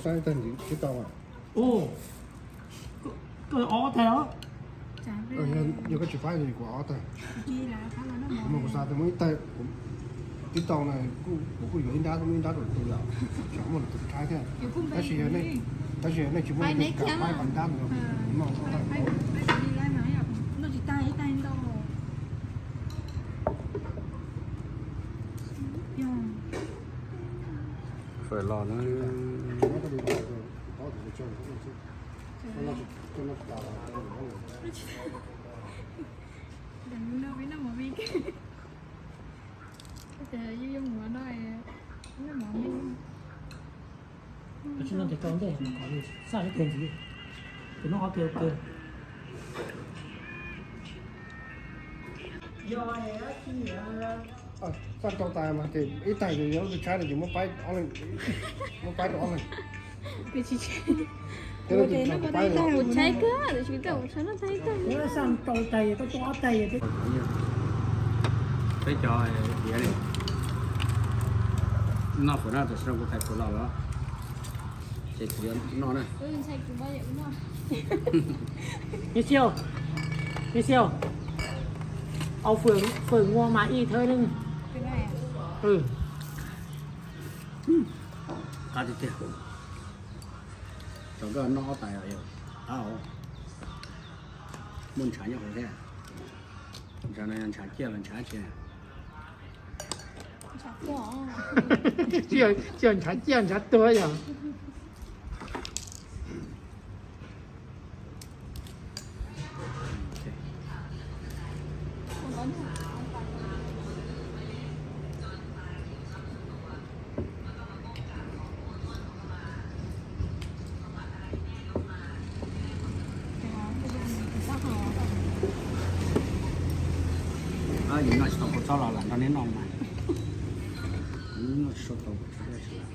Saib tag ntxiv tib tau. Ua, koj ob tag los? Yog koj tsis faib kuv ob tag. Kuv xa tau muaj ib tag, tib tau na, kuv kuj yuav ib nrab, muaj ib nrab rau tus yom, tsam muaj lwm tus tshaib thiab. Tab sis, tab sis nej tsis muaj, faib qhov nrab no. Fawm los na. Tab sis no ces tau ntej, xaj ib teg ntxiv, ces noj ob teg ua ke. Xaj rau tais mas ces ib tais ces yog lub tshaib no ces muab paib, muab paib rau ob leeg. Kuv tshaib kawg, tab sis kuv xaj rau tais, koj tua ob tais. Peb cov tiav li, noj fawm no tam sim no kuv tais fawm los lawm, ces kuv yuav noj na. Ntxhais kuv, Ntxhais Xiu, Ntxhais Xiu, au phường, phường mua mà y thế này. Qab tiag tiag. Tau koj noj ob tais, qab, muaj ntshav nyob hauv thiab. Ntshav no yog ntshav ciaj los ntshav dab tsi? Tsis yog ntshav ciaj ntshav tuag yog. Yus noj tsis tau kua txob los lam nrog neb noj mas. Noj tsis tau kua txob.